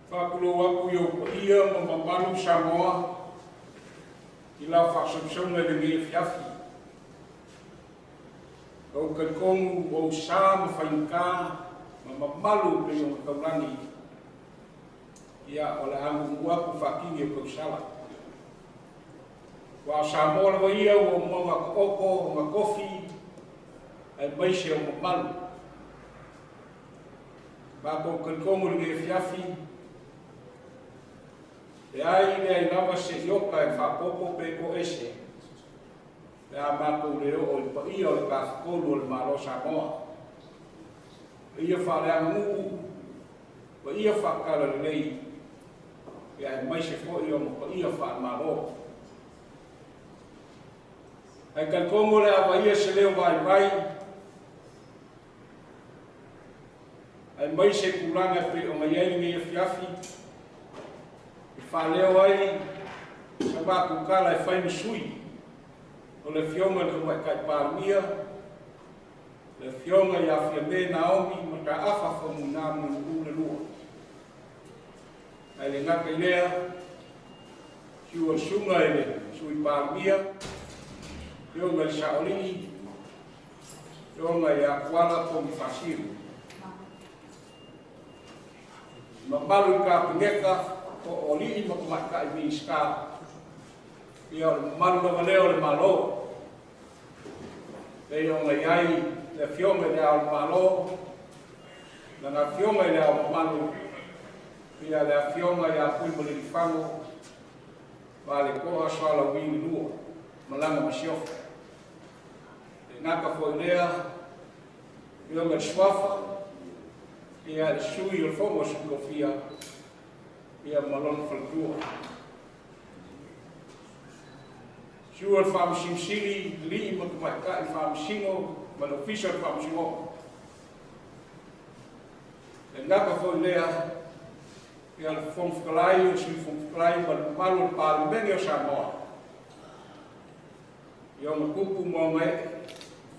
Faatulou atu i ou paia ma mamalu Samoa i lau faasausauga i lenei afiafi. Ou talitonu ou sa ma faigata ma mamalu e pei ona taulagi, ia o le a nuunuu atu faatini o tausala. Aua o Samoa lava ia ua uma ona taoto ona tofi aemaise o mamalu. Matou talitonu i lenei afiafi, leai leai lava se iota e faaopoopo pe toese pe a matou le oo i paia o le Tafatolu o le Malo o Samoa. Paia faaleaganuu, paia faale-Talalelei, aemaise foi ona paia faale-Malo. Ae talitonu o le a avaia se leo vaivai aemaise tulaga e pei ona i ai lenei afiafi, e faaleo ai sa matou tala e fai ma sui o le Afioga i le Tamaitai Palemia, le Afioga ia Fiame Naomi Mataafa Faumuina Mulinuu II. Ae le gata i lea, susu o le Susuga i le Sui Palemia, Afioga i le Saoalii, Afioga ia Tuala Ponifasio. Mamalu i le Kapeneta, o alii ma tamaitai Minisita, ia o le mamalu lava lea o le Malo. Pei ona i ai le Afioga i le Ao o le Malo, lana Afioga i le Ao Mamalu, ia le Afioga ia Tuimalealiifano Vaaletoa Sualauvi II ma lana Masiofo. E gata foi lea, Afioga i le Suafa, ia le Sui o le Fono a Sui Tofia, ia ma lona faletua. Susu o le Faamasino Sili, alii ma tamaitai Faamasino ma le Ofisa o le Faamasinoga. E gata foi lea, ia le Fofoga Fetalai, o le Sui Fofoga Fetalai ma le mamalu o le Palemene o Samoa. I ona tupu ma ona ee,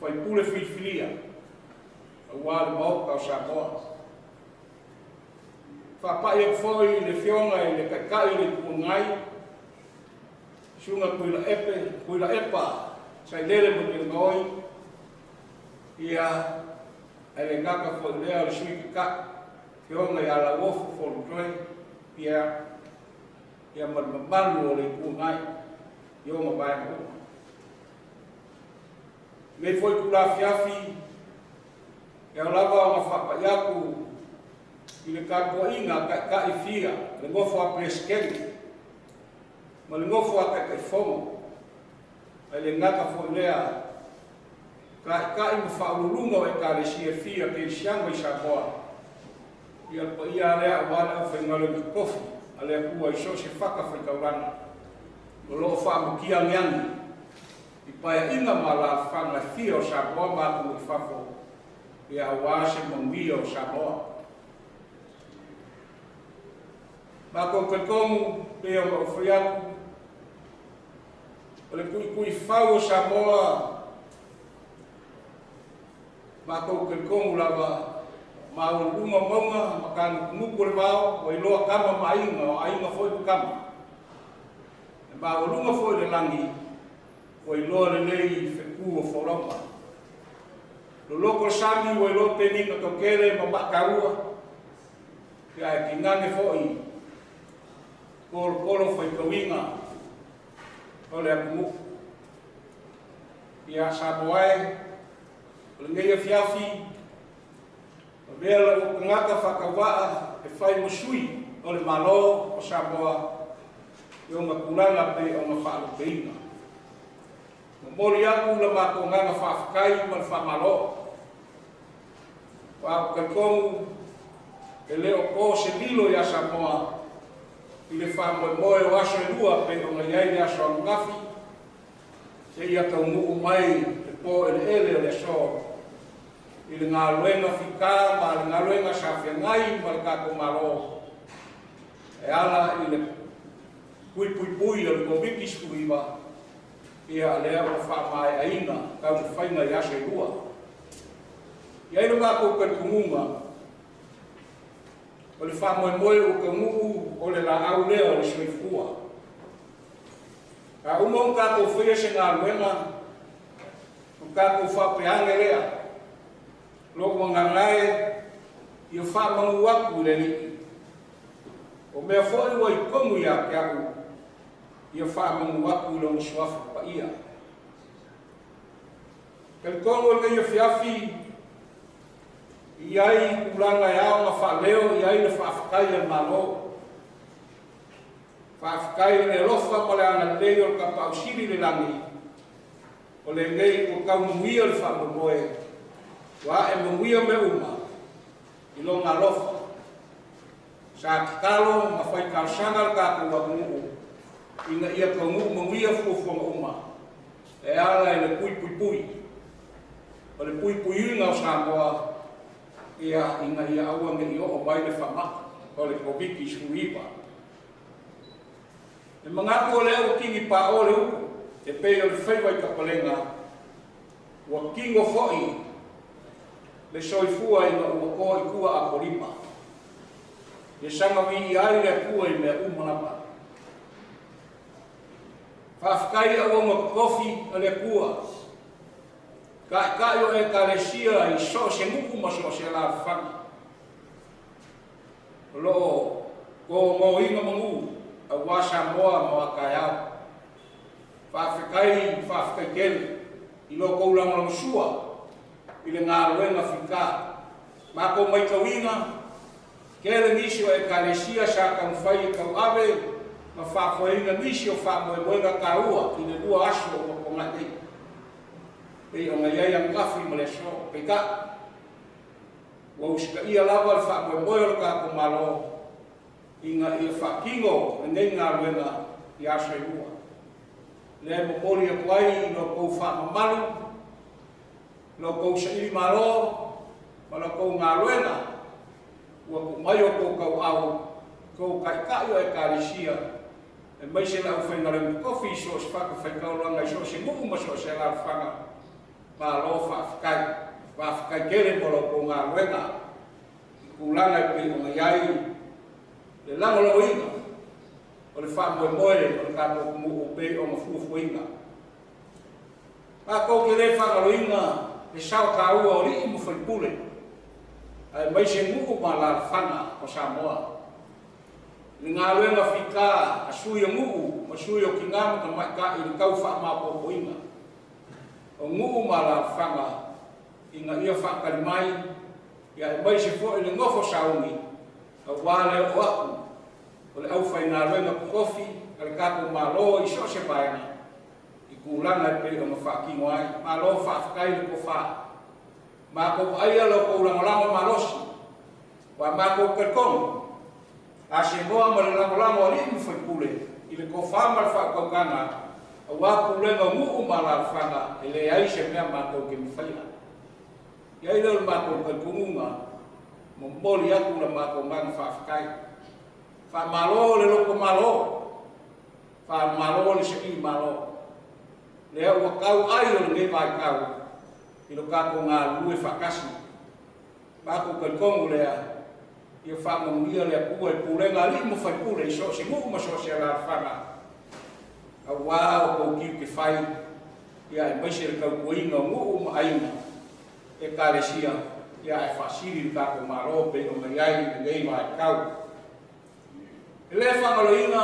faipule filifilia, aua le Maota o Samoa. Faapai atu foi i le Afioga i le Taitai o le Itu Agai, Susuga Tuilaepa Sailele Malielegaoi, ia ae le gata foi lea o le Sui Taitai, Afioga ia Lauofo Fonotoe Pierre, ia ma le mamalu o le Itu Agai i ona vaega uma. Lenei foi itula afiafi, e ao lava ona faapai atu i le tapuaiga a taitai fia, le nofo a Peresetene ma le nofo a Taitaifono, ae le gata foi lea, taitai ma faauluuluga o Ekalesia e fia kerisiano i Samoa, ia le paia lea aua le aufaigaluega totofi a le Atua i so o se fatafaitaulaga o lo o faamutia agiagi i paeaiga ma alaalafaga e fia o Samoa ma atunuu i fafo, ia aua se manuia o Samoa. Matou talitonu pei ona ou fai atu, o le tuituifau o Samoa, matou talitonu lava, maualuga mauga ma tanutunutu o le vao, ua iloa tama ma aiga, o aiga foi ma tama. E maualuga foi le lagi, ua iloa lelei fetu o folauga. Loloto le sami ua iloa penina tautele ma maataua, ia e tainane foi kolokolo faitauina o le atunuu. Ia Samoa e, o lenei afiafi, avea lau tagata faatauvaa e fai ma sui o le Malo o Samoa i ona tulaga pei ona faalupeina. Momoli atu la matou agaga faafetai ma le faamalo. Ua talitonu e le o po se lilo ia Samoa i le faamoemoe o aso e lua pei ona i ai le aso ananafi, seia taunuu mai le po eleele o le aso i le galuega fita ma le galuega sa feagai ma le tatou Malo e ala i le puipuipui o le Koviti-19, ia lea ua faamaeaina taumafaiga i aso e lua. I ai le matou talitonuga, O le faamoemoe ua taunuu o le laau lea o le soifua. A uma ona tatou faia se galuega, ona tatou faapea ane lea, lou agaga e, ia faamanu atu i le Alii. O mea foi ua i totonu ia te au, ia faamanu atu i lona suafa paia. Talitonu o lenei afiafi, i ai tulaga e ao ona faaleo i ai le faafetai a le Malo. Faafetai i le alofa ma le agalelei o le Tapaau Sili i le lagi, o lenei ua taumanuia le faamoemoe, ua ae manuia mea uma i lona alofa. Sa tatalo ma fai talosaga le tatou atunuu ina ia taunuu manuia fuafuaga uma e ala i le puipuipui. O le puipuiina o Samoa ia ina ia aua ne i oo mai le faamai o le Koviti-19. E manatu o lea ua tini paoa le upu e pei o le faiva i tapalega, ua tino foi le soifua ina ua to i tua apolima. Ia saga viia ai le Atua i mea uma lava. Faafetai auauna totofi a le Atua, taitai o Ekalesia i so o se nuu ma so o se alaalafaga o lo o togoina manu aua Samoa ma a taeao. Faafetai, faafetai tele i lo outou lagolagosua i le galuega fita. Matou matauina, tele nisi o Ekalesia sa taumafai e tauave ma faafoeina nisi o faamoemoega taua i le 2 aso ua tuanai nei, pei ona i ai ananafi ma le aso. Peitai, ua usitaia lava le faamoemoe o le tatou Malo ina ia faatino lenei galuega i aso e 2. Lea e momoli atu ai i lo outou faamamalu, lo outou saili malo ma lo outou galuega ua tuu mai o outou tauau, outou taitai o Ekalesia, aemaise le aufaigaluega totofi i so o se fatafaitaulaga i so o se nuu ma so o se alaalafaga. Malo faafetai, faafetai tele mo lo outou galuega i tulaga e pei ona i ai le lagolagoina o le faamoemoe o le tatou atunuu pei ona fuafuaina. Matou te le faagaloina le sao taua o alii ma faipule, aemaise nuu ma alaalafaga o Samoa. I le galuega fita a sui o nuu ma sui o tina ma tamaitai i le tau faamaopoopoina o nuu ma alaalafaga ina ia faatali mai, ia aemaise foi le nofo sauni aua le oo atu o le aufaigaluega totofi a le tatou Malo i so o se vaega i tulaga e pei ona faatino ai. Malo faafetai le tofa. Matou vaaia lo outou lagolago malosi, ua matou talitonu a semoa ma le lagolago a alii ma faipule i le tofa ma le faautautaga aua pulega o nuu ma alaalafaga, e leai se mea matou te mafaia. I ai lea o le matou talitonuga, momoli atu la matou agaga faafetai. Faamalo le loto malo, faamalo le saili malo. Lea ua tau ai o lenei vaitau i lo tatou galulue faatasi. Matou talitonu lea, ia faamanuia le Atua i pulega a alii ma faipule i so o se nuu ma so o se alaalafaga, aua o outou tiute fai, ia aemaise le tautuaina o nuu ma aiga, Ekalesia, ia ae faasili le tatou Malo pei ona i ai lenei vaitau. E le faagaloina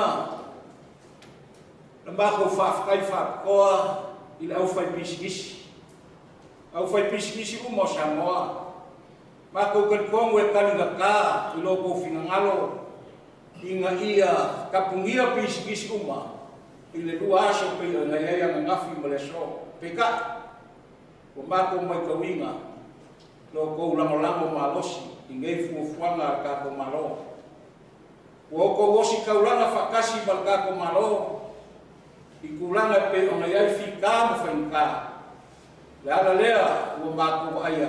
la matou faafetai faapitoa i le aufaipisinisi. Aufaipisinisi uma o Samoa, matou talitonu e taligata i lo outou finagalo ina ia tapunia pisinisi uma i le 2 aso pei ona i ai ananafi ma le aso. Peitai, ua matou matauina lo outou lagolago malosi i nei fuafuaga a le tatou Malo. Ua outou ositaulaga faatasi ma le tatou Malo i tulaga e pei ona i ai fita ma faigata. Le ala lea ua matou vaaia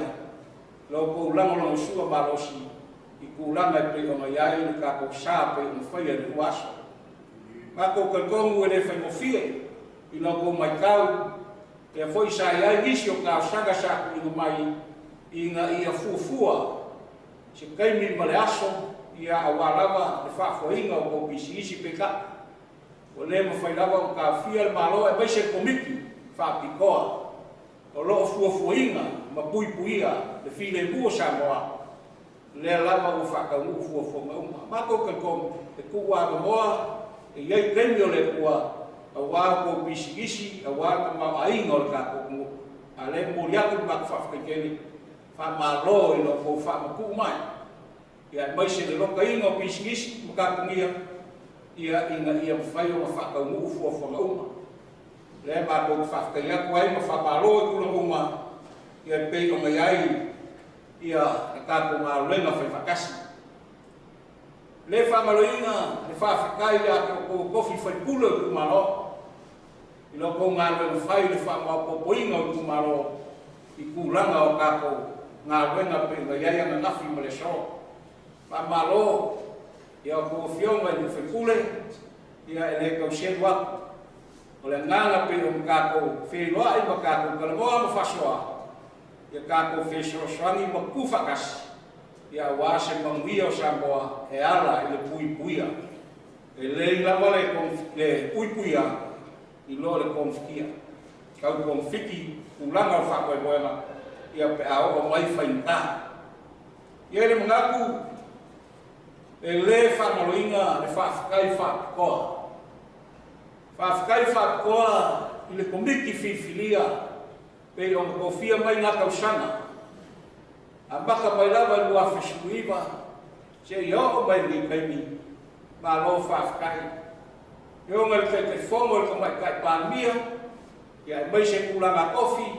lo outou lagolagosua malosi i tulaga e pei ona i ai le tatou sa pei ona faia i le 2 aso. Matou talitonu e le faigofie i lo outou matau, lea foi sa i ai nisi o talosaga sa tuuina mai ina ia fuafua se taimi ma le aso ia auā lava le faafoeina o kou pisinisi. Peitai ua lē mafai lava ona taofia le Malo aemaise le Komiti Faapitoa o loo fuafuaina ma puipuia le filemu o Samoa, lea lava ua faataunuu fuafuaga uma. Matou talitonu e tuu avanoa e i ai taimi o le Atua auā tou pisinisi, auā le tamaoaiga o le tatou atunuu. A o lea e momoli atu le matou faafetai tele, faamalo i lo outou faamatuu mai ia aemaise le lokaina o pisinisi ma kamupani ia ina ia mafai ona faataunuu fuafuaga uma. Lea matou te faafetai atu ai ma faamalo i tulaga uma ia e pei ona i ai ia le tatou galuega faifaatasi. Le faamaloina le faafetai ia te outou tofi faipule o itumalo i lo outou galuega fai i le faamaopoopoina o itumalo i tulaga o tatou galuega pei ona i ai ananafi ma le aso. Faamalo ia outou afioga i sui usufono, ia e le tau selu atu. O le agaga pei ona tatou feiloai ma tatou talanoa ma faasoa, ia tatou fesoasoani ma tutufaatasi ia auā se manuia o Samoa e ala i le puipuia. E lelei lava le puipuia i lo le togafitia. Tau togafiti tulaga o faamoemoega ia pe a oo mai faigata. E i ai le manatu e lē faagaloina le faafetai faapitoa. Faafetai faapitoa i le Komiti filifilia pei ona tofia mai na tausaga, amata mai lava i le 2019 seia oo mai lenei taimi. Malo faafetai. E afioga i le Taitaifono le Tamaitai Palemia, ia aemaise tulaga tofi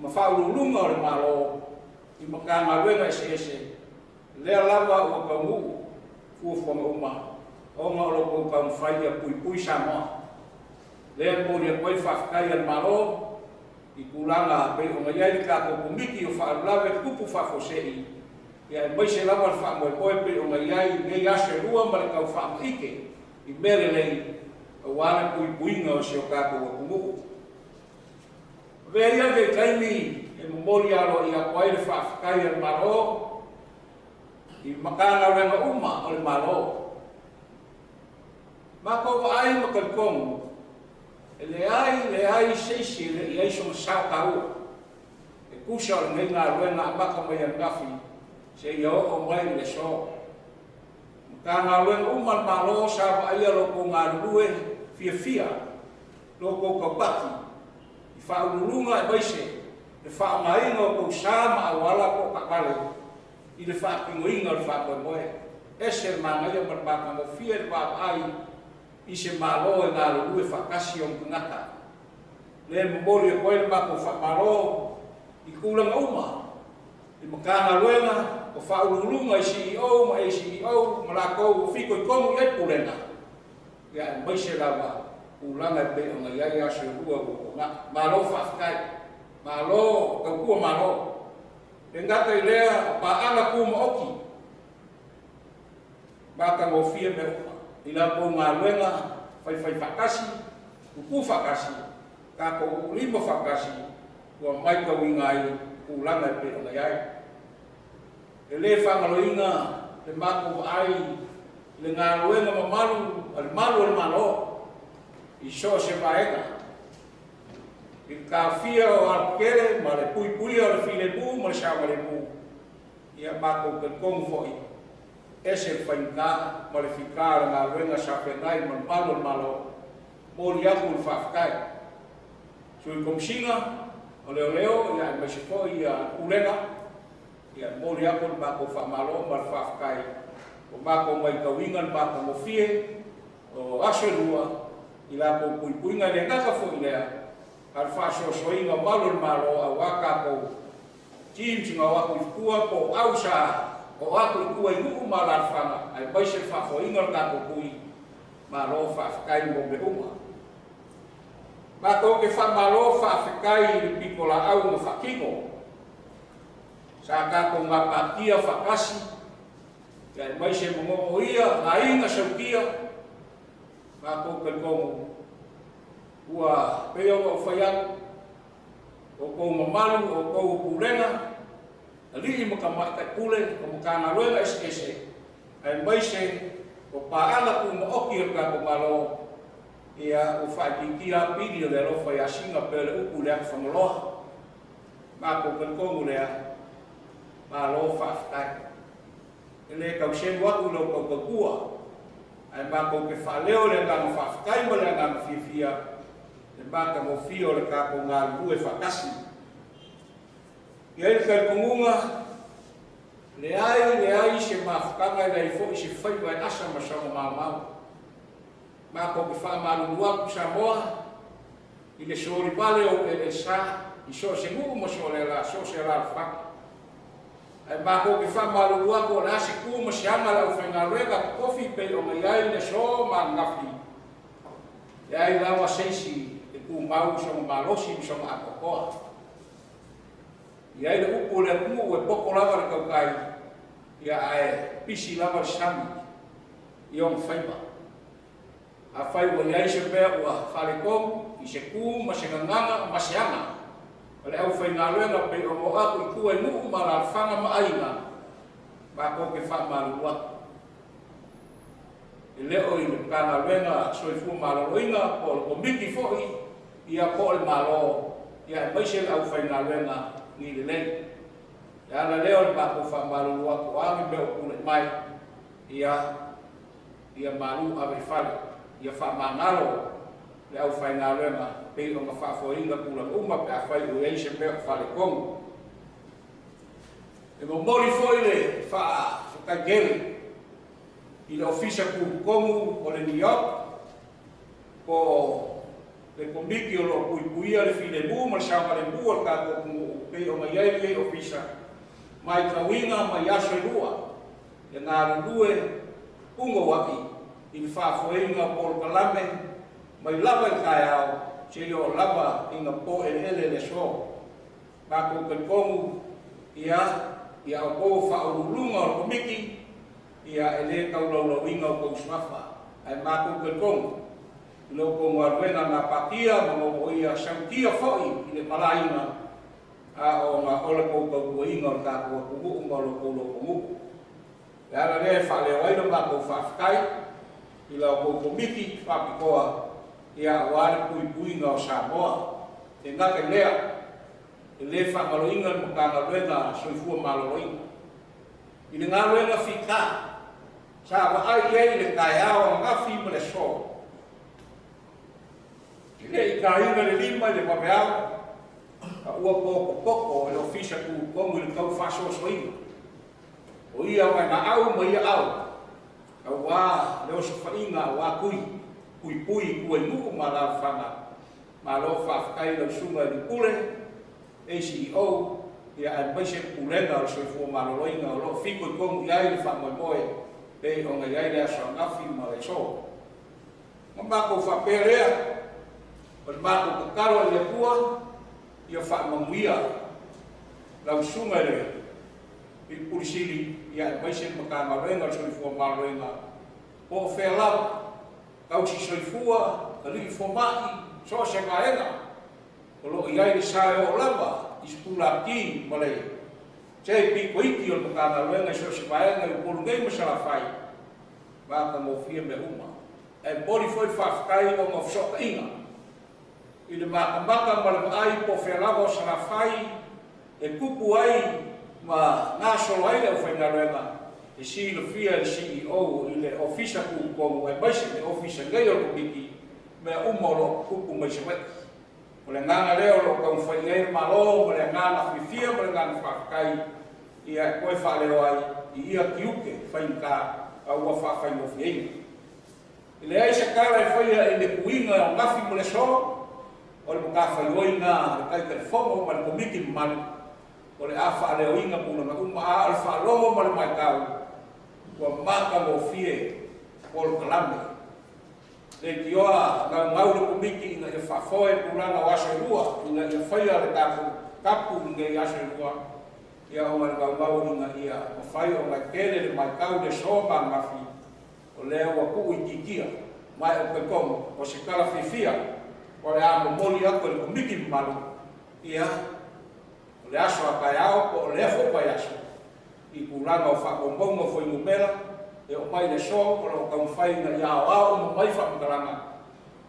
ma faauluuluga o le Malo i Matagaluega eseese, lea lava ua taunuu fuafuaga uma ona o lo outou taumafai ia puipui Samoa. Lea e momoli atu ai le faafetai a le Malo i tulaga pei ona i ai le tatou Komiti o Faalavelave Tutupu Faafuasei, ia aemaise lava le faamoemoe pei ona i ai nei aso e lua ma le tau faamaite i mea lelei auā le puipuiga o si o tatou atunuu. Avea ia lenei taimi e momoli aloaia atu ai le faafetai a le Malo i Matagaluega uma o le Malo. Matou vaai ma talitonu e leai leai se isi e le i ai sona sao taua e tusa o lenei galuega amata mai ananafi seia oo mai i le aso. Matagaluega uma a le Malo sa vaaia lo outou galulue fiafia, lo outou taupati i faauluuluga aemaise le faaaogaina o outou sa ma auala po o taavale i le faatinoina o le faamoemoe. Ese le manaia ma le matagofie le vaavaai i se Malo e galulue faatasi ona tagata. Lea e momoli atu ai le matou faamalo i tulaga uma i Matagaluega o faauluuluga i CEO ma ACEO ma latou o fitoitonu i ai pulega, ia aemaise lava tulaga e pei ona i ai aso e lua ua tuanai. Malo faafetai, malo tautua malo. E gata i lea, o paaga tumaoti matagofie mea uma i la outou galuega faifai faatasi, tutu faatasi, tatou lima faatasi, ua matauina ai tulaga e pei ona i ai. E lē faagaloina le matou vaai i le galuega mamalu a le malu o le Malo i so o se vaega i le taofia o alapapele ma le puipuia o le filemu ma le saogalemu. Ia matou talitonu foi ese le faigata ma le fita o le galuega sa feagai ma le malu o le Malo. Momoli atu le faafetai Sui Komesina o Leoleo, ia aemaise foi ia pulega, ia momoli atu le matou faamalo ma le faafetai. Ua matou matauina le matagofie o aso e lua i latou puipuiga. E le gata foi i lea, a o le faasoasoaina o malu o le Malo auā tatou teams na o atu i tua po o au sa o atu i tua i nuu ma alaalafaga aemaise le faafoeina o le tatou tui. Malo faafetai mo mea uma. Matou te faamalo faafetai i le pitolaau na faatino sa tatou gapatia faatasi, ia aemaise mogogo ia aiga sautia. Matou talitonu ua pei ona ou fai atu, o outou mamalu, o outou pulega, alii ma tamaitai pule o Matagaluega eseese. Aemaise o paaga tumaoti o le tatou Malo, ia ua faaitiitia lava pili o le alofa ia Sina pei o le upu i le ata Fagaloa. Matou talitonu lea, malo faafetai. E le tau selu atu i lau tautautua, ae matou te faaleo le agaga faafetai ma le agaga fiafia i le matagofie o le tatou galulue faatasi. E i ai le talitonuga, leai leai se mafutaga e leai foi se faiva e asa ma saoga maumau. Matou te faamalulu atu Samoa i le soli vale o eleelesa i so o se nuu ma so o se alaalafaga. Ae matou te faamalulu atu o le a se tu ma se aga a le aufaigaluega totofi pei ona i ai le aso ma ananafi, leai lava se isi e tumau i sona malosi ma sona atoatoa. E i ai le upu o le atunuu e poto lava le tautai, ia ae pisi lava le sami i ona faiva. Afai ua i ai se mea ua faaletonu i se tu ma se gagana ma se aga o le aufaigaluega pei ona oo atu i tua i nuu ma alaalafaga ma aiga, matou te faamalulu atu. E le o i le Matagaluega Soifua Maloloina po o le Komiti foi ia po o le Malo ia aemaise le aufaigaluega ni lelei. Le ala lea o le matou faamalulu atu o a ni mea o tulai mai ia ia malu ave i fale, ia faamagalo le aufaigaluega pei ona faafoeina tulaga uma pe afai ua i ai se mea o faaletonu. E momoli foi le faafetai tele i le Ofisa Tutotonu o le NEOC po o le Komiti o lo o puipuia le filemu ma le saogalemu o le tatou atunuu pei ona i ai lenei Ofisa, matauina mai aso e lua e galulue punouai i le faafoeina o polokalame mai lava i le taeao seia oo lava ina poeleele le aso. Matou talitonu ia ia outou o faauluuluga o le Komiti ia e le taulaulauina outou suafa, ae matou talitonu i lo outou galuega gapatia ma nofoia sautia foi i le malaina a o na o le tou tautuaina o le tatou atunuu ma lo outou lotonuu. Le ala lea e faaleo ai le matou faafetai i la outou Komiti faapitoa ia aua le puipuiga o Samoa. E gata i lea, e le faagaloina le Matagaluega Soifua Maloloina i le galuega fita sa vaai i ai i le taeao ananafi ma le aso. E le i taina le lima i le vaveao a ua potopoto e le Ofisa Tutotonu i le tau faasoasoaina o ia vaegaau ma ia ao aua le osofaiga aua tui puipui i tua i nuu ma alaalafaga. Malo faafetai i lau susuga i le Pule ACEO ia aemaise le Pulega o le Soifua Maloloina o lo o fitoitonu i ai le faamoemoe pei ona i ai le aso ananafi ma le aso. Ma matou faapea lea, o le matou tatalo i le Atua ia faamanuia lau susuga i le Pule Sili ia aemaise le Matagaluega o le Soifua Maloloina po o fea lava, tausi soifua, alii fomai, so o se vaega o lo o i ai le sa e oo lava i sikulati ma le se pitoiti o le Matagaluega i so o se vaega i Upolu nei ma Salafai, matagofie mea uma. Ae momoli foi le faafetai ona o fesootaiga i le matamata ma le vaai po o fea lava o Salafai e tupu ai ma gasolo ai le aufaigaluega e silafia e le CEO i le Ofisa Tutotonu aemaise le Ofisa nei o le Komiti mea uma o lo o tutupu mai Savaii. O le agaga lea o lo o taumafai i ai le Malo ma le agaga fiafia ma le agaga faafetai ia e toe faaleo ai i ia tiute faigata a ua faafaigofieina. E leai se tala e faia i le tuiga o gafi ma le aso, o le matafaioi lena a le Taitaifono ma le Komiti mamalu o le a faaleoina tulaga uma, a o le faalogo ma le matau ua matagofie polokalame. Leitioa naunau le Komiti ina ia faafoe tulaga o aso e lua ina ia faia le tatou tapu i nei aso e lua, ia ona le naunau ina ia mafai ona e tele le matau le aso ma ananafi o lea ua tuuitiitia ma e o talitonu o se tala fiafia o le a momoli atu e le Komiti mamalu ia o le aso a taeao po o lea foi vaiaso i tulaga o faamaumauga o fuainumera E oo mai le aso o lo o taumafai ina ia aoao uma mai faamatalaga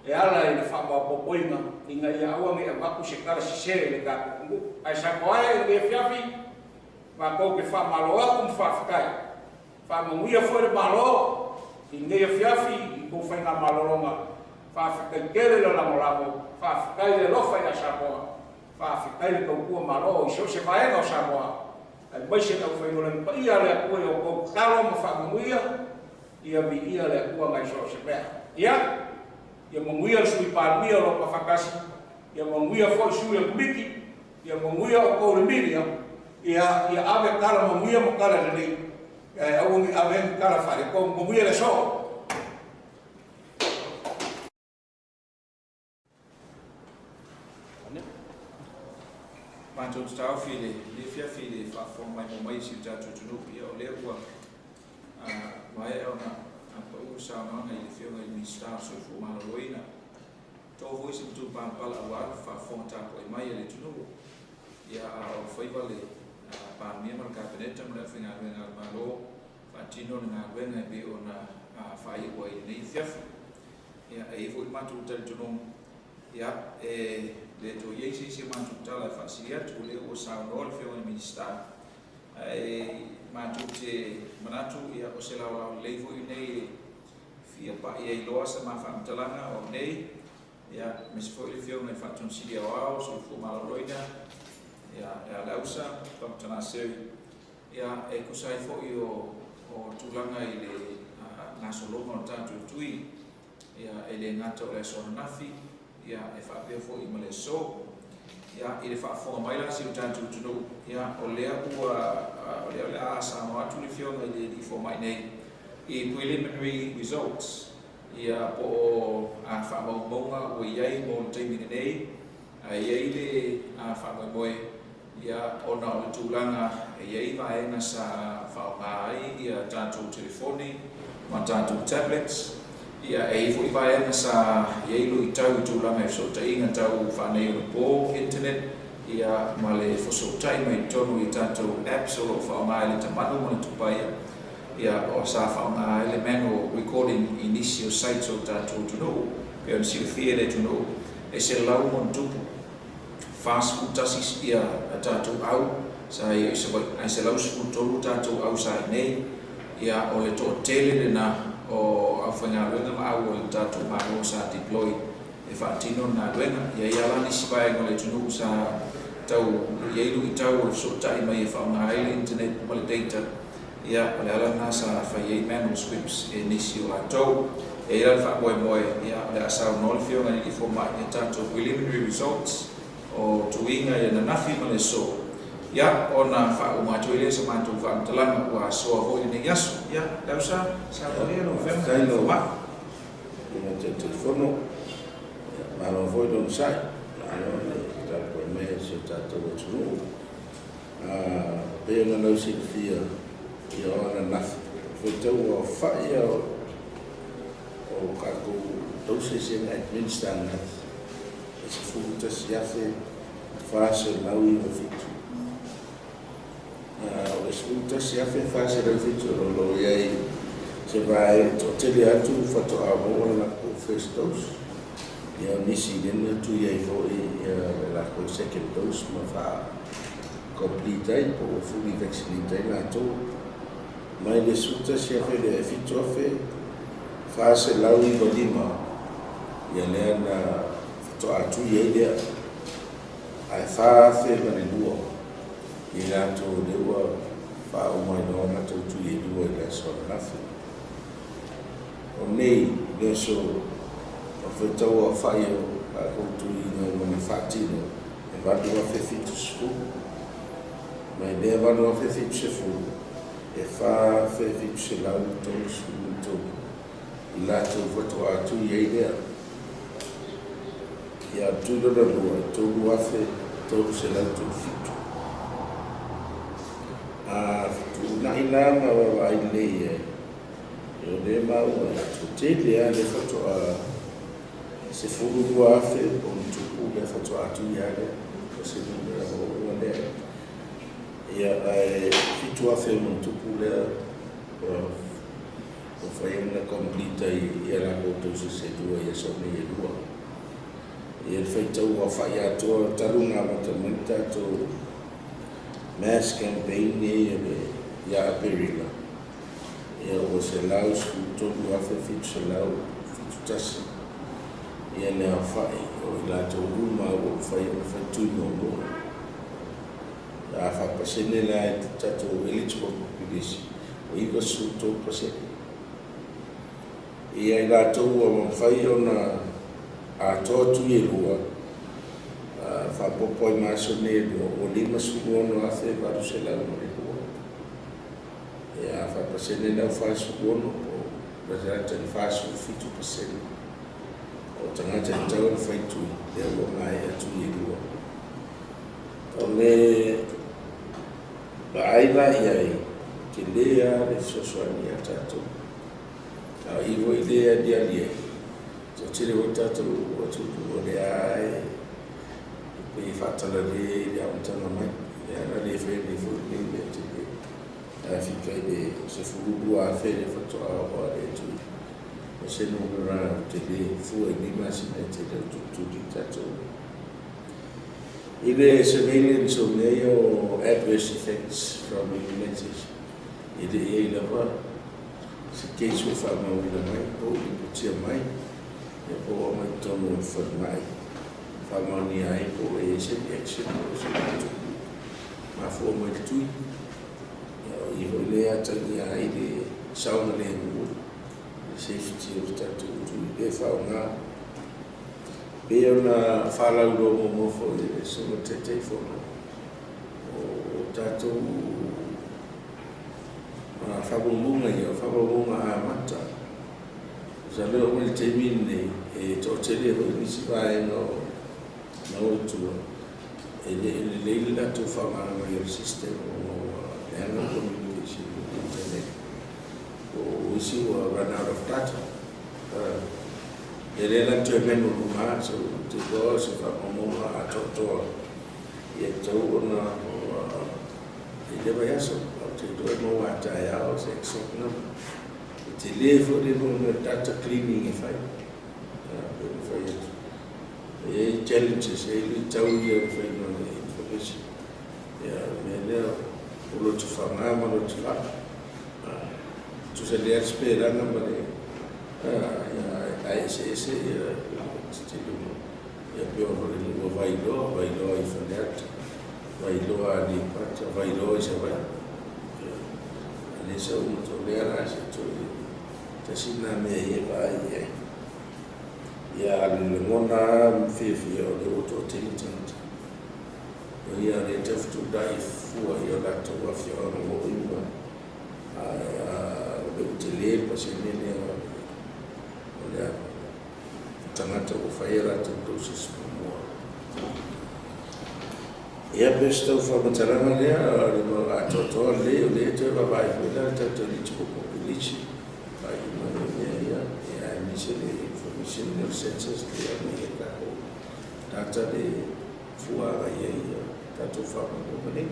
e ala i le faamaopoopoina ina ia aua ne i avatu se tala sesē i le tatou atunuu. Ae Samoa e i lenei afiafi, matou te faamalo atu ma faafetai. Faamanuia foi le Malo i lenei afiafi i tou faigamalologa. Faafetai tele le lagolago, faafetai le alofa ia Samoa, faafetai le tautua Malo i so o se vaega o Samoa, aemaise le aufaigaluega paia a le Atua i a outou tatalo ma faamanuia, ia viia le Atua nai so o se mea. Ia, ia manuia le Sui Palemia o lo o tafaatasi, ia manuia foi sui o le Komiti, ia manuia outou le media, ia ave tala manuia ma tala lelei, ae aua ne i ave ni tala faaletonu. Manuia le aso. Matou te taofi i lenei afiafi i le faafofoga maimoa mai a si o tatou atunuu. Ia o lea ua maea ona pau le saunoaga i le Afioga i le Minisita o le Soifua Maloloina. To foi se matupalapala aua le faafofoga tapuai mai a le atunuu. Ia a o faiva le Palemia ma le Kapeneta ma le aufaigaluega a le Malo faatino le galuega e pei ona faaiu ai i lenei afiafi. Ia e i ai foi le matou talitonuga, ia e le toe i ai se isi a matou tala e faasili atu, o lea ua saunoa le Afioga i le Minisita, ae matou te manatu ia o se laolao lelei foi lenei e fia pai ai loa sa ma faamatalaga o nei, ia aemaise foi le Afioga i le Faatonusili Aoao, Soifua Maloloina, ia ia Leausa, Dr. Naseri, ia e tusa ai foi o tulaga i le gasologa o le tatou tui, ia e le gata o le aso ananafi, ia e faapea foi ma le aso. Ia i le faafofoga mai la a si o tatou atunuu, ia o lea ua o lea o le a saunoa atu le Afioga i le Alii Fomai nei i preliminary results, ia po o faamaumauga ua i ai mo le taimi lenei, ae i ai le faamoemoe, ia ona o le tulaga e i ai vaega sa faaaoga ai ia tatou telefoni ma tatou tablets, ia e i ai foi vaega sa i ai luitau i tulaga i fesootaiga tau faaneionapo, internet, ia ma le fesootai mai totonu i tatou apps o lo o faaaoga e le tamanu ma le tupaia, ia o sa faaaoga ai le manual recording i nisi o sites o le tatou atunuu. Pei ona silafia e le atunuu, e 100+, 41 ia tatou au sa i ai i Savaii, ae 113 tatou au sa i nei. Ia o le toatele lena o aufaigaluega ma au o le tatou Malo sa deploy e faatino le galuega. Ia i ai lava nisi vaega o le atunuu sa tau i ai luitau o le fesootai mai e faaaoga ai le internet ma le data, ia o le ala lena sa fai ai manual scripts e nisi o latou. E i ai la le faamoemoe, ia o le a saunoa le Afioga i le Alii Fomai i a tatou preliminary results o tuiga i ananafi ma le aso, ia ona faauma atu ai lea o sa matou faamatalaga ua asoa foi lenei aso. Ia, Leausa, saunoa ia lau Afioga i le Faafetai Alii lau Fomai. Afioga Taitaifono, ia malo foi le onosai, malo le tapuai mai a si o tatou atunuu. Pei ona lausilafia ia o ananafi, faitau aofai ia o tatou doses ia na administer ananafi, e 11,497. O le 11,407 o lo o i ai se vaega toatele atu faatoa maua le latou first dose, ia o nisi lea na tui ai foi ia le latou second dose ma faa complete ai po ua fully vaccinate ai latou. Mai le 11,000 lea e 7,495 ia lea na faatoa tui ai lea, ae 4,002 i latou lea ua faauma ai loa latou tui e lua i le aso ananafi. O nei le aso o le faitau aofai o latou tuiga ua na faatino e 8,070. Mai lea 8,070 e 4,733 i latou faatoa tui ai lea. Ia tui lona lua e 3,337. A fetuunai la ma vaavaai lelei ai, e o lea maua e toatele lava le faatoa 12,000 o ni tupu lea faatoa tui lava lea, o se numera maualuga lea. Ia ae 7,000 ma ni tupu lea ua complete ai ia latou doses e lua i aso nei e lua. Ia le faitau aofa'i atoa talu ona amata mai le tatou mass campaign nei ia Aperila, ia ua 113,771 ia le aofa'i o i latou uma ua mafai ona fai tui muamua. A faapasene la i le tatou eligible population, ua 93%. Ia i latou ua mafai ona atoa tui e lua, faaopoopo ai ma aso nei e lua, ua 56,802. Ia a faapasene la ua 46 po o lata i le 47% o tagata e tatau ona fai tui, lea ua maea tui e lua. O le vaai la i ai, tele lava le fesoasoani ia tatou. A o i foi lea e aliali ai, toatele foi tatou atunuu o lea e pei e faatalale i le amataga mai. Lea na le faia nei foi lenei mea tele. Ae fika i le 12,000 le faatoa oo a le tui. O se numera tele fua i nei masina e tele o tulituli tatou. I le surveillance o mea ia o adverse effects from immunization, e le i ai lava se case ua faamauina mai po o lipotia mai ia po o aumai totonu o le falemai faamaonia ai po o i ai se reaction po o se tupu mafua mai le tui. Ia o i foi lea atagia ai le saogalemu, le safety o le tatou tui pe faaaoga. Pei ona faalauiloa muamua foi e le Susuga i le Taitaifono o tatou faamaumauga ia, o faamaumauga amata. Masalo e oo mai i le taimi lenei, e toatele foi nisi vaega o na o i tua, e le lelei le latou faaaogaina mai o le system ona ua leaga communication i le internet. O isi ua run out of data. E le la toe manual uma, so te iloa o se faamaumauga atoatoa ia tatau ona i le vaiaso, ou te iloa e maua a taeao se exact number. E tele foi le numera data cleaning e fai. Pe mafai atu. E i ai challenges, e i ai luitau ia o le faiga o le information. Ia, o le mea lea, o loto faga ma loto faa. Tusa lea le sipelaga ma le ia, ae eseese ia titiluga. Ia pei ona le ua Vailoa, Vailoa i Faleata, Vailoa Aleipata, Vailoa i Savaii. Ia, a le sa uma to lea la se toe tasi na mea ia vaai i ai. Ia, a le lagona ma fiafia o le ua toatele tagata. O ia le taufatulai fua i o latou afioaga ua uma. Ae o le ua tele le pasene lea o le tagata ua fai a latou doses muamua. Ia pe se tau faamatalaga lea le atoatoa lelei o lea toe vaavaai foi la le tatou eligible population vaai uma i mea ia, ia aemaise le information lea o le census lea mai e tatou data le fua agai ai ia tatou faamaumauga nei.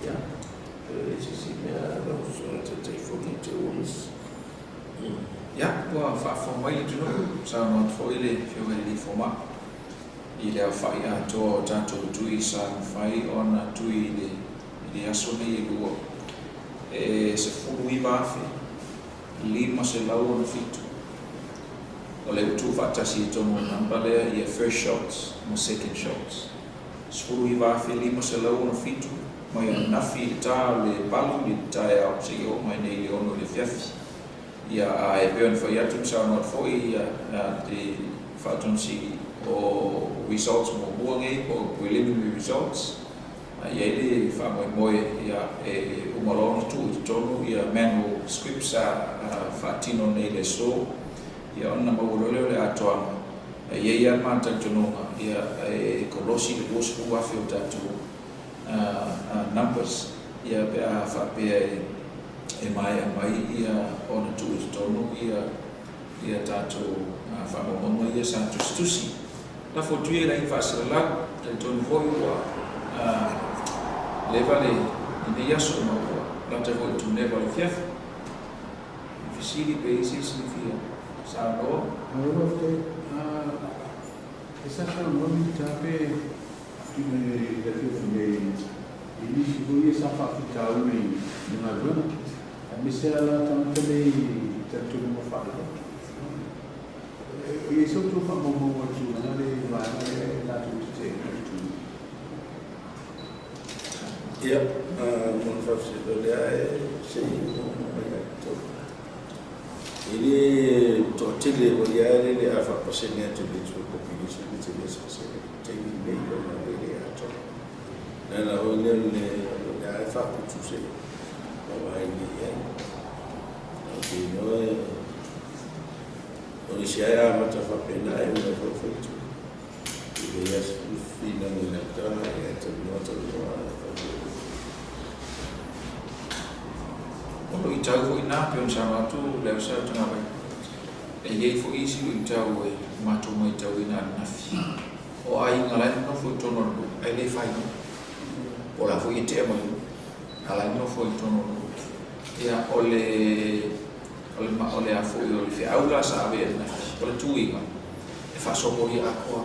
Ia, e se isi mea lau Susuga Taitaifono te ua misi. Ia, ua faafofoga mai le atunuu, saunoa atu foi le Afioga i le Alii Fomai i le aofa'i atoa o tatou tui sa mafai ona tui i le aso nei e lua. E 19,567. O le ua tuufaatasi i totonu o le number lea ia first shots ma second shots. 19,567 mai ananafi i le ta o le 8 i le taeao seia oo mai nei i le 6 i le afiafi. Ia, ae pei ona fai atu ma saunoa atu foi ia le Faatonusili o results muamua nei po o preliminary results. E i ai le faamoemoe ia e uma loa ona tuu i totonu ia manual scripts sa faatino nei i le aso, ia ona maua loa lea o le atoaga. E i ai lava le ma talitonuga ia e kolosi le 20,000 o tatou numbers ia pe a faapea e maea mai ia ona tuu i totonu ia tatou faamaumauga ia sa tusitusi. Lafo atu ia i lagi faasalalau, talitonu foi ua leva lenei aso ma ua lata foi i le tuneva o le afiafi. Fesili pe i ai se isi e fia saunoa. Malo faafetai. E sa saunoa Minisita pe i le afioga nei i nisi foi ia sa faafitauli i le galuega, aemaise lava la tagata nei i talitonuga faalelotu. E i ai se outou faamaumauga i le tulaga lea i le vaega lea e latou te teena le tulaga? Ia, mo le faafesili, o lea e se i oo mai ia te au. E le toatele o ia e le a faapasene atu i le population le tele se pasene taimi nei ona le le atoa. Na la hoi lea le le a e faaputu se vaai nei i ai. O te iloa o isi ai amata faapena e una foi faitu. I le ia finagina ta e talanoa talanoa e. O luitau foi na pei ona saunoa atu le au sa tagavai. E i ai foi isi luitau e matou matauina ananafi. O aiga la e nonofo i totonu o le nuu ae le fai nuu. Po o le a foi e tea mai nuu, a o la e nonofo i totonu o le nuu. Ia, o le o le o le a foi o le feau la sa ave ananafi, o le tuiga e faasopolia atoa.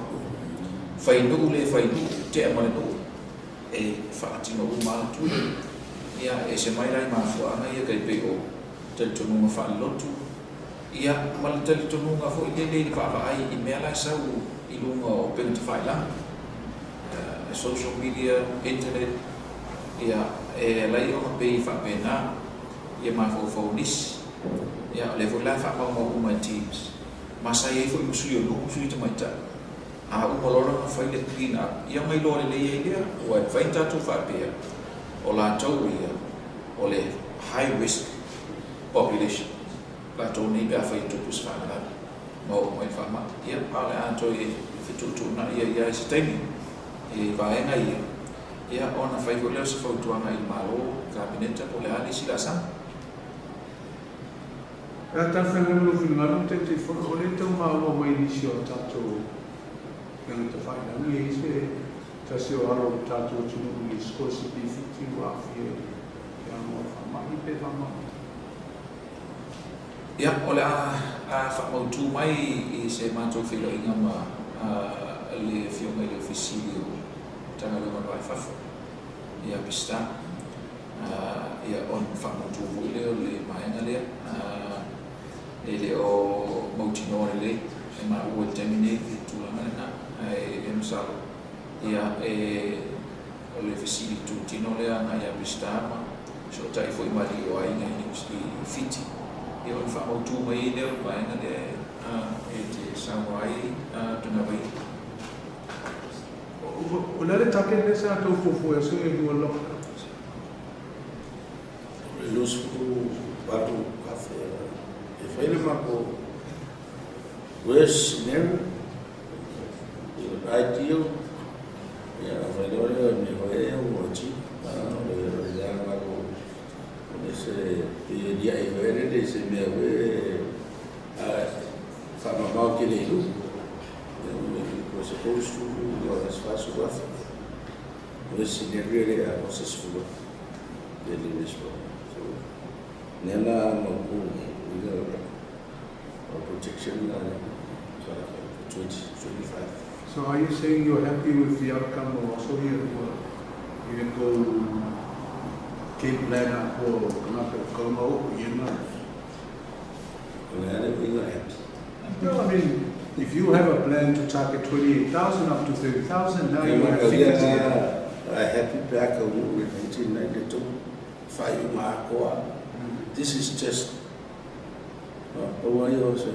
Fai nuu le fai nuu, tea ma le nuu, e faatino uma lava le tuiga. Ia, e ese mai la i mafuaaga ia tai pei o talitonuga faalelotu, ia ma le talitonuga foi lele i le vaavaai i mea la e sau i luga o upega tafailagi, social media, internet, ia, e alai ona pei e faapena ia mafaufau o nisi. Ia, o lea foi la e faamaumau uma e Teams, ma sa i ai foi ma sui o nuu ma sui tamaitai. A uma loa la ona fai le clean up, ia ona iloa lelei ai lea, ua e mafai ona tatou faapea, o latou ia o le high risk population, latou nei pe afai e tupu se faalavelave ma oo mai le faamai. Ia, a o le a toe fetuutuunai ai lava i se taimi i vaega ia, ia ona fai foi lea o se fautuaga i le Malo, Kapeneta po o le a le isi laasaga. Pe a talafeagai ma lou finagalo le Taitaifono, o lea e tau maua mai nisi o a tatou tagata failagi e i ai se tasi o alo o le tatou atunuu i sikolasipi i Fiti ua aafia i le aoga o le faamai pe faamamalu. Ia, o le a faamautu mai i se matou feiloaiga ma le Afioga i le Ofisa Sili o Matagaluega o le Va i Fafo ia Peseta, ia ona faamautu foi lea o le vaega lea. E le o mautinoa lelei e maua i le taimi nei le tulaga lena, ae e masalo ia e o le fesili tutino lea agai ia Peseta ma fesootai foi ma alii o aiga i Fiti, ia ona faamautu mai ai lea o le vaega lea e te saunoa ai Tunavai. O le a le target lea sa tou fuafua i aso ia e lua lockdown? O le 28,000 e fai le matou worst scenario, ideal, ia ona fai loa lea o le mea foi lea ua achieve. O le leaga o le se pei e liai foi lele i se mea foi faamamao tele i luga. We're supposed to o le 40,000. Worst scenario le a o se 10,000 le le so lea la mautu o projection la for 2025. So are you saying you're happy with the outcome o aso ia ua i le tou game plan atoa o tagata o kaunga oo i ena? O le a le uiga happy? No, I mean, if you have a plan to target 28,000 up to 30,000, now you have figures here. I happy pe a kaunuu i le 1992 faaiuga atoa. This is just pau ai o se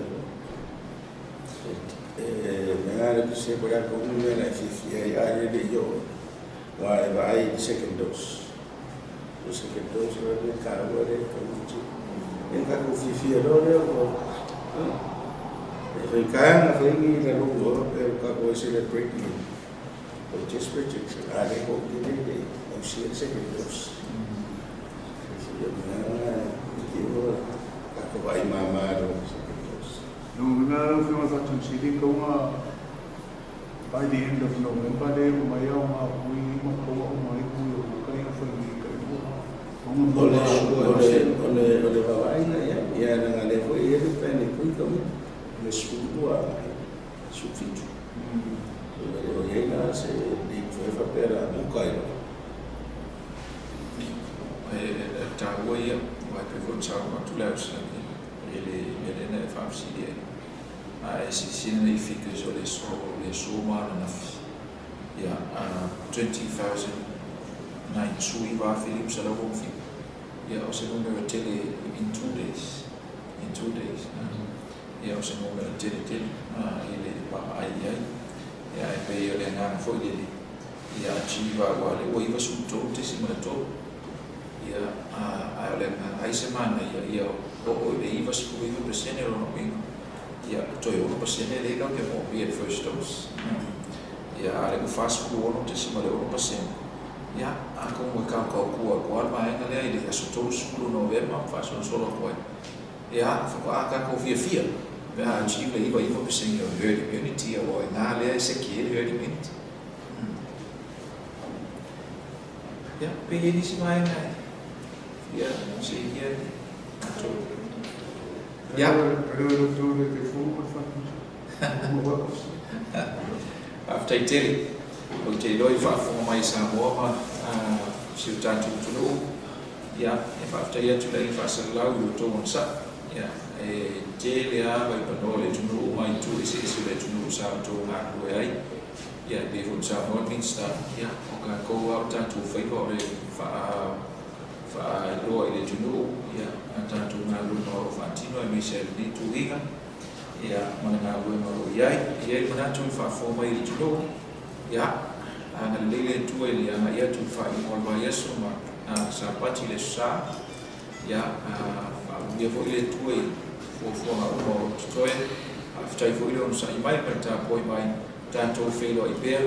e mea le se ko ia ko mea la fiafia ai a le le i oo aua e vaai i le second dose. O second dose la le taua le tauti. E tatou fiafia loa lea ua e fai kaanga fai ni la logo o pe o tatou e celebrate ni o just projection a le ko te le le o si le second dose. Ia mea ki o tatou vaai mama lo second dose. No uiga lau Afioga i le Faatonu Sili, kauga by the end of November le uma ai au ngā hui ma kaua uma ai hui o makai a whai nei kai mua. O le vaavaaiga, ia, ia na le pe ne kui ka ui le 12 agai 17. O iai la se ni toe faapea le a muka ai loa. E taua ia, aua e pei foi ona saunoa atu le ausali i le mea lea na e faafesili ai. A e silasila nei i figures o le aso ma ananafi, ia, 20,909,567, ia, o se numera tele in 2 days, in 2 days. Ia, o se numera tele tele i le vaavaai i ai. Ia, e pei o le agaga foi lele ia achieve, aua o lea ua 93.3. Ia, ae o le agaga ai se manaia ia oo i le 99%. O lona uiga, ia, toe 6% lea latou te moomia i le first dose. Ia, a o lea ua 46.6%. Ia, atonu e kaukautua atu lava le vaega lea i le aso 30 Novema ma faasolosolo atu ai. Ia, faatoa tatou fiafia pe a achieve le 99% o le herd immunity, aua o i ina lea e seki ai le herd immunity. Ia, pe i ai nisi vaega e fia seia tatou. Ia. Le Faafetai tele. Ou te iloa i faafofoga mai i Samoa ma si o tatou atunuu. Ia, e faafetai atu le aiga faasalalau i lo outou onosai. Ia, e tele lava vaipanoa o le atunuu ma itu eseese o le atunuu sa outou galulue ai. Ia, e pei foi ona saunoa le Minisita, ia, o tatou lava o tatou faiva o le faailoa i le atunuu, ia, a tatou galuega o lo o faatino aemaise ai lenei tuiga, ia, ma le galuega o lo o i ai. E i ai le manatu i le faafofoga mai i le atunuu, ia, agalelei le Atua i le agai atu i le faaiuga o le vaiaso ma Sapati i le Aso Sa. Ia, faamanuia foi le Atua i fuafuaga uma o lo o totoe. Faafetai foi le onosai mai ma le tapuai mai, tatou feiloai pea.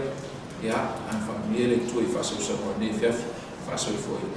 Ia, faamanuia le Atua i faasausauga o lenei afiafi. Faasoifua ia.